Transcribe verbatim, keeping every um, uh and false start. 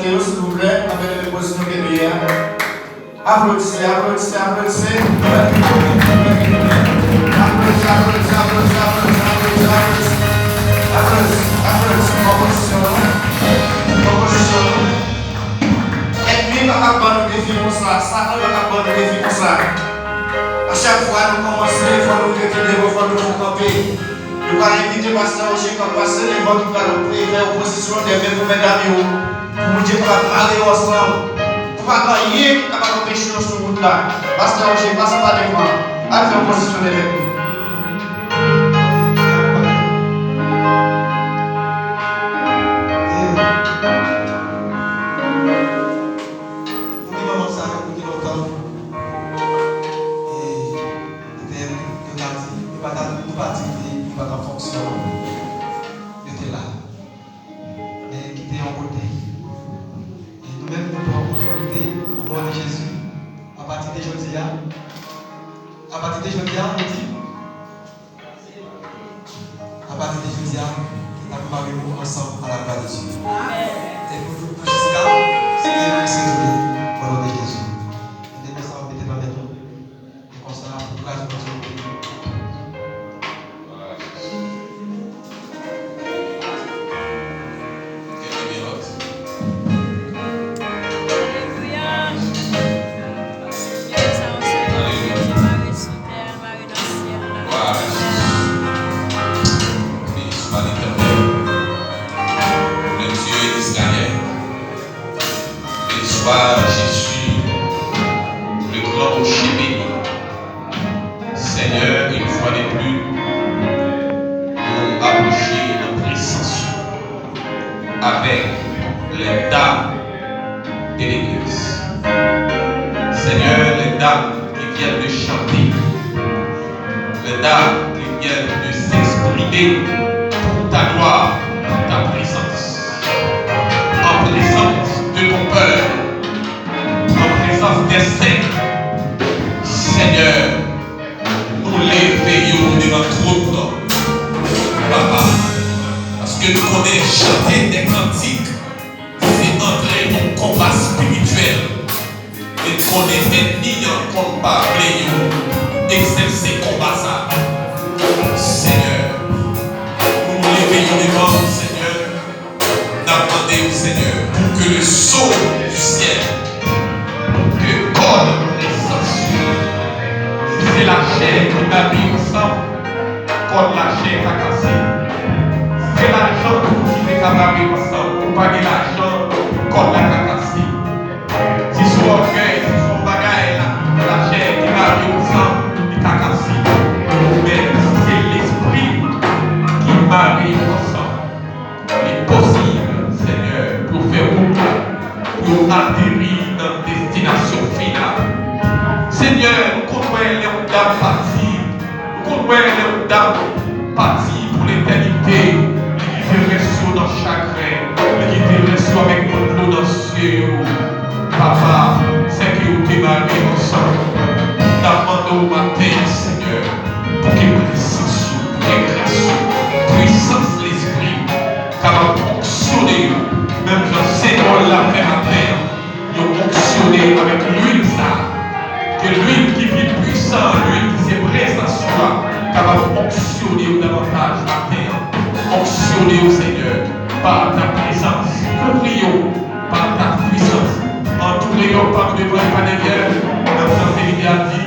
Yo, silvouplè, antre nan menm pozisyon ke nou ye a. Aplodise, aplodise, aplodise. Aplodise, aplodise, aplodise, aplodise, aplodise. Aplodise, aplodise. Pran pozisyon nou. Pran pozisyon nou. Ènmi pa kab ban nou defi konsa. Satan pa kab ban nou defi konsa. A chak fwa nou kòmanse, fò nou rete devan, fò nou fè kanpe. Nou pral envite pastè Roger k ap pase devan, ki pral fè opozisyon dèmen pou medam yo, pou Bondye kapab mare yo ansanm, pou pa gen anyen ki kapab anpeche yo sou wout la. Pastè Roger, pase pa devan, al fè opozisyon dèmen pou nou. Pou ki manman sa yo, pou ki lontan. E, Petèt, yo ta di, yo pa ta, nou pa di ke yo pa t an fonksyon, yo te la. Men kite yon kote. E nou menm, nou pran otorite o non de Jezi. Apati de jodi a, apati de jodi a, nou di, apati de jodi a, n ap mare nou ansanm a la glwa de Dye. E pou nou, pou jiska, se Dye ki se Dye, o non de Jezi. Mete nou sa, mete nan men nou. E konsa, pou gras Bondye ouvri. Gen de minit. Alelouya. Glwa a Jezi. Beni swa Letènèl, le Dieu d'Israël. Beni swa Jezi, le grand rocher béni. Senyè, une fois de plus, nou apwoche nan prezans ou avèk les dames de l'église. Seigneur, les dames qui viennent de chanter, les dames qui viennent de s'exprimer pour ta gloire, pour ta présence, en présence de ton peuple, en présence des saints. Seigneur, nou leve yo devan twòn nan, Papa, paske nou konnen chante des cantiques se antre nan konba espirityèl. E konnen ènmi an konn pa vle yo egzèse konba sa. Senyè, nou leve yo devan ou, Senyè. N ap mande w, Senyè, pour que le sceau du ciel, ke kòd prezans ou, si se lachè ki mare ansanm, kòd lachè ka kase. Si se lajan tou ki te ka mare ansanm, pou pa gen lajan, kòd la ka kase. Si se yon ògèy, si se yon bagay la, lachè ki mare ansanm, li ka kase. Men si se lespri ki mare ansanm, li posib, Senyè, pou fè wout la, pou yo ateri nan destinasyon final. Senyè, nou konn wè lè yon dam pati, nou konn wè lè yon dam pati pou letènite, li kite rès yo nan chagren, li kite rès yo avèk yon dlo nan zye yo. Papa, sèke yo te mare ansanm. N ap mande w maten an, Senyè, pou ke prezans ou, pou ke gras ou, pwisans Lespri kapab fonksyone yo, menm jan Senyè la fè maten an, yo fonksyone avèk lwil sa a. Ke lwil ki pi pwisan an, lwil ki se prezans ou a, kapab fonksyone yo davantaj maten an. Fonksyone yo, Senyè, pa ta prezans. Kouvri yo pa ta pwisans. Antoure yo pa devan e pa dèyè. Nan sa Senyè a di,